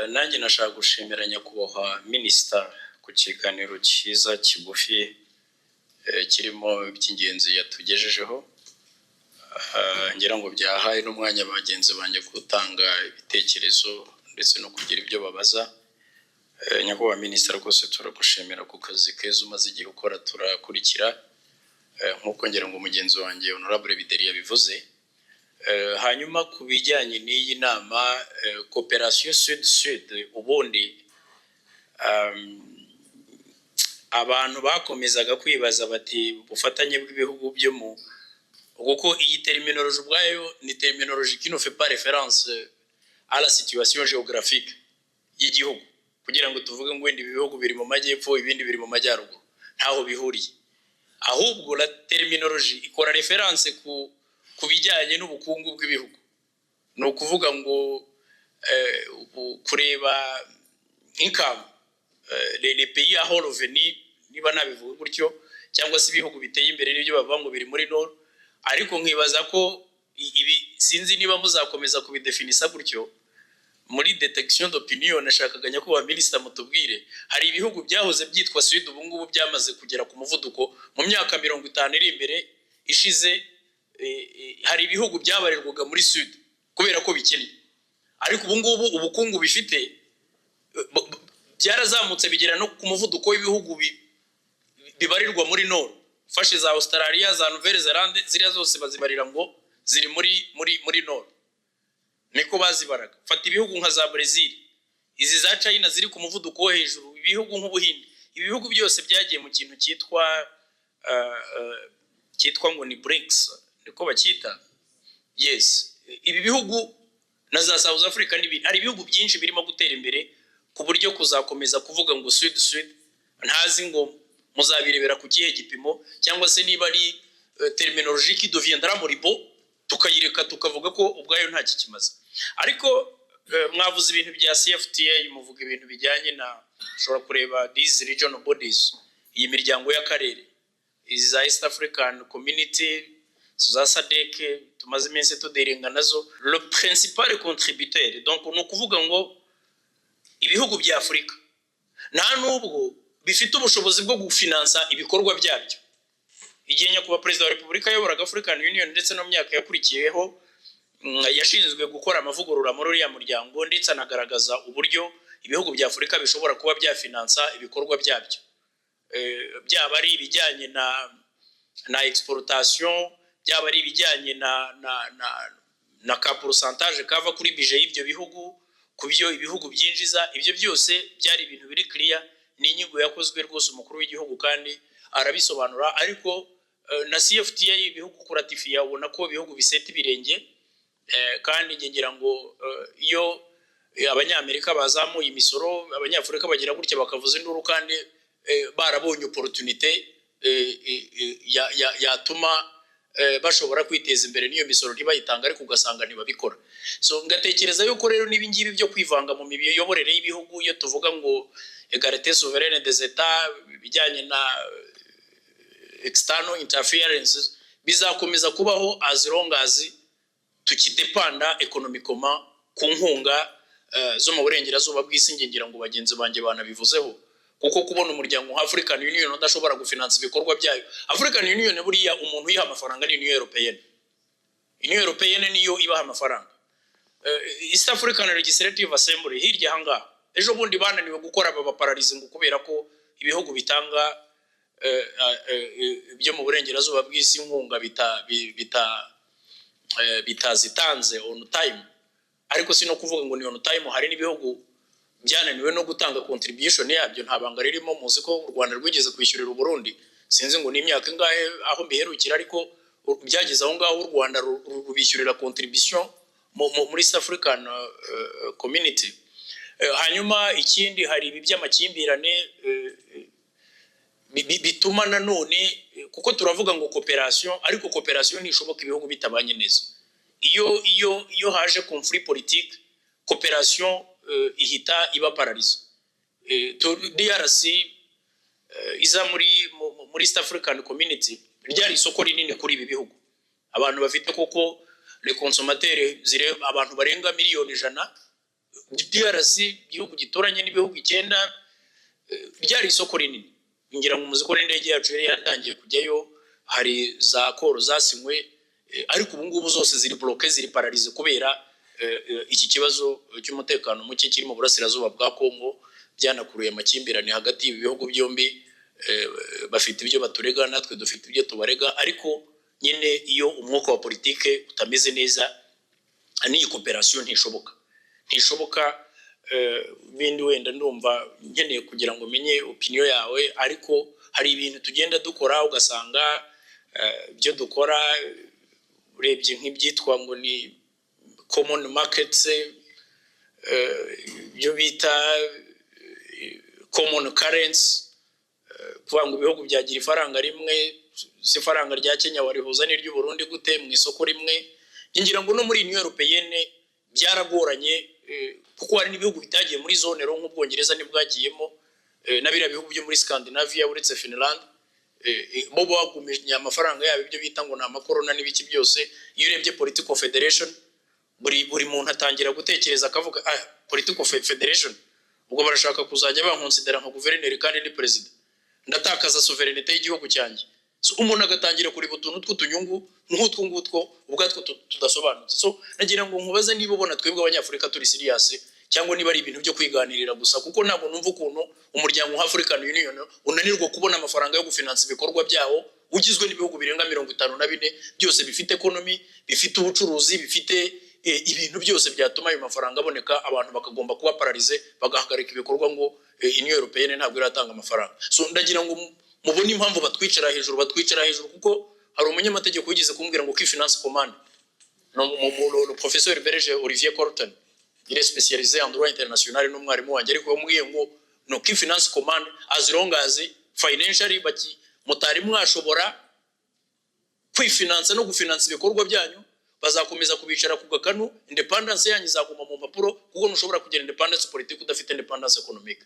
Nanjye nashaka gushimira Nyakubahwa Minisita ku kiganiro cyiza kigufi, kirimo iby'ingenzi yatugejejeho. Ngira ngo byahaye n'umwanya bagenzi banjye gutanga ibitekerezo ndetse no kugira ibyo babaza. Nyakubahwa Minisita, rwose turagushimira ku kazi keza umaze igihe ukora, turakurikira, nk'uko ngira ngo mugenzi wanjye Honorable Bideri yabivuze. Hanyuma ku bijyanye n'iyi nama, coopération sud sud, ubundi abantu bakomezaga kwibaza bati ubufatanye bw'ibihugu byo mu, kuko iyi terminologie ubwayo ni terminologie qui ne fait pas référence à la situation géographique y'igihugu, kugira ngo tuvuge ngo wenda ibi bihugu biri mu majyepfo, ibindi biri mu majyaruguru, ntaho bihuriye. Ahubwo la terminologie ikora référence ku bijyanye n'ubukungu bw'ibihugu. Ni ukuvuga ngo kureba income, les pays à haut revenu, niba nabivuga gutyo, cyangwa se ibihugu biteye imbere, n'ibyo bavuga ngo biri muri nord. Ariko nkibaza ko ibi sinzi niba muzakomeza kubidefinisa gutyo. Muri détection d'opinion, nashakaga Nyakubahwa Minisita mutubwire, hari ibihugu byahoze byitwa sud, ubu ngubu byamaze kugera ku muvuduko mu myaka 50 iri imbere ishize. Hari ibihugu byabarirwaga muri sud kubera ko bikennye, ariko ubu ngubu ubukungu bifite byarazamutse bigera no ku muvuduko w'ibihugu bibarirwa muri nord. Fashe za Australia, za Nouvelle Zelande, ziriya zose bazibarira ngo ziri muri nord, niko bazibaraga. Fata ibihugu nka za Brazil, izi za China ziri ku muvuduko wo hejuru, ibihugu nk'Ubuhinde. Ibi bihugu byose byagiye mu kintu cyitwa ngo ni BRICS, niko bacyita. Yes, ibi bihugu na za South Africa n'ibindi, hari ibihugu byinshi birimo gutera imbere ku buryo kuzakomeza kuvuga ngo sud sud, ntazi ngo muzabirebera ku kihe gipimo, cyangwa se niba ari terminologie qui deviendra moribond, tukayireka tukavuga ko ubwayo nta kikimaze. Ariko mwavuze ibintu bya CFTA, muvuga ibintu bijyanye na, ushobora kureba these regional bodies, iyi miryango y'akarere, izi za East African Community, za SADC tumaze iminsi tudealinga nazo. Le principal contributeur, donc ni ukuvuga ngo ibihugu bya Afurika nta nubwo bifite ubushobozi bwo gufinansa ibikorwa byabyo. Igihe Nyakubahwa Perezida wa Repubulika yayoboraga African Union, ndetse no mu myaka yakurikiyeho, yashinzwe gukora amavugurura muri uriya muryango, ndetse anagaragaza uburyo ibihugu bya Afurika bishobora kuba byafinansa ibikorwa byabyo, byaba ari ibijyanye na exportation, byaba ari ibijyanye na ka pourcentage kava kuri budget y'ibyo bihugu, ku byo ibihugu byinjiza. Ibyo byose byari ibintu biri clear, ni inyigo yakozwe rwose, umukuru w'igihugu kandi arabisobanura. Ariko na CFTA, ibihugu kuratifiya, ubona ko ibihugu biseta ibirenge. Kandi njye ngira ngo iyo Abanyamerika bazamuye imisoro, Abanyafurika bagira gutya bakavuza induru, kandi barabonye opportunité yatuma bashobora kwiteza imbere, n'iyo misoro ntibayitanga, ariko ugasanga ntibabikora. So ngatekereza yuko rero n'ibi ngibi byo kwivanga mu miyoborere y'ibihugu, iyo tuvuga ngo égalité souveraine des États, ibijyanye na external interference, bizakomeza kubaho as long as tukidepanda économiquement ku nkunga zo mu burengerazuba bw'isi. Nge ngira ngo bagenzi banjye banabivuzeho, kuko kubona umuryango nka African Union udashobora gufinansa ibikorwa byayo. African Union buriya umuntu uyiha amafaranga ni Union Européenne. Union Européenne niyo ibaha amafaranga. East African Legislative Assembly hirya ahangaha, ejo bundi bananiwe gukora, babaparalyza ngo kubera ko ibihugu bitanga byo mu burengerazuba bw'isi inkunga bitazitanze on time. Ariko si no kuvuga ngo ni on time, hari n'ibihugu byananiwe no gutanga contribution yabyo. Nta banga ririmo, muzi ko u Rwanda rwigeze kwishyurira Uburundi, sinzi ngo ni imyaka ingahe aho mbiherukira, ariko byageze aho ngaho u Rwanda rubishyurira contribution muri East African Community. Hanyuma ikindi, hari ibi by'amakimbirane bituma nanone, kuko turavuga ngo coopération, ariko coopération ntishoboka ibihugu bitabanye neza. Iyo haje conflit politique, coopération ihita iba paralysée. DRC iza muri East African Community, ryari isoko rinini kuri ibi bihugu. Abantu bafite koko les consommateurs, abantu barenga 100 miliyoni. DRC, igihugu gituranye n'ibihugu icyenda, ryari isoko rinini. Ngira ngo muzi ko n'indege yacu yari yatangiye kujyayo, hari za accords zasinywe, ariko ubu ngubu zose ziri bloquées, ziri paralysées kubera iki kibazo cy'umutekano muke kiri mu burasirazuba bwa Kongo. Byanakuruye amakimbirane hagati y'ibi bihugu byombi. Bafite ibyo baturega, natwe dufite ibyo tubarega, ariko nyine iyo umwuka wa politike utameze neza, n'iyi coopération ntishoboka, ntishoboka. Bindi wenda ndumva nkeneye kugira ngo menye opinion yawe, ariko hari ibintu tugenda dukora ugasanga ibyo dukora, urebye nk'ibyitwa ngo ni common markets, ibyo bita common currency, kuvuga ngo ibihugu byagira ifaranga rimwe. Si ifaranga rya Kenya warihuza n'iry'u Burundi gute mu isoko rimwe? Ngira ngo no muri Union Européenne byaragoranye, kuko hari n'ibihugu bitagiye muri zone euro, nk'Ubwongereza ntibwagiyemo, na biriya bihugu byo muri Scandinavia uretse Finland, bo bagumye amafaranga yabo, ibyo bita ngo ni amakorona n'ibiki byose. Iyo urebye political federation, buri muntu atangira gutekereza akavuga: "Ah, political federation, ubwo barashaka kuzajya bankonsidera nka guverineri kandi ni perezida, ndatakaza souveraineté y'igihugu cyanjye." So, umuntu agatangira kureba utuntu tw'utunyungu nk'utwo ngutwo ubwatwo tudasobanutse. So nagira ngo nkubaze niba ubona twebwe Abanyafurika turi serious, cyangwa niba ari ibintu byo kwiganirira gusa, kuko ntabwo numva ukuntu umuryango nka African Union unanirwa kubona amafaranga yo gufinansa ibikorwa byawo, ugizwe n'ibihugu birenga 54 byose bifite economy, bifite ubucuruzi, bifite ibintu byose byatuma ayo mafaranga aboneka. Abantu bakagomba kuba paralysés, bagahagarika ibikorwa ngo Union Européenne ntabwo iratanga amafaranga. So ndagira ngo mubone impamvu batwicara hejuru, batwicara hejuru, kuko hari umunyamategeko wigeze kumbwira ngo qui finance commande. No, le professeur belge Olivier Corten, il est spécialisé en droit international, n'umwarimu wanjye, ariko yamubwiye ngo no qui finance commande, as long as financially baki mutari mwashobora kwifinansa no gufinansa ibikorwa byanyu, bazakomeza kubicara ku gakanu. Independence yanyu izaguma mu mpapuro, kuko ntushobora kugira independence politique udafite independence économique.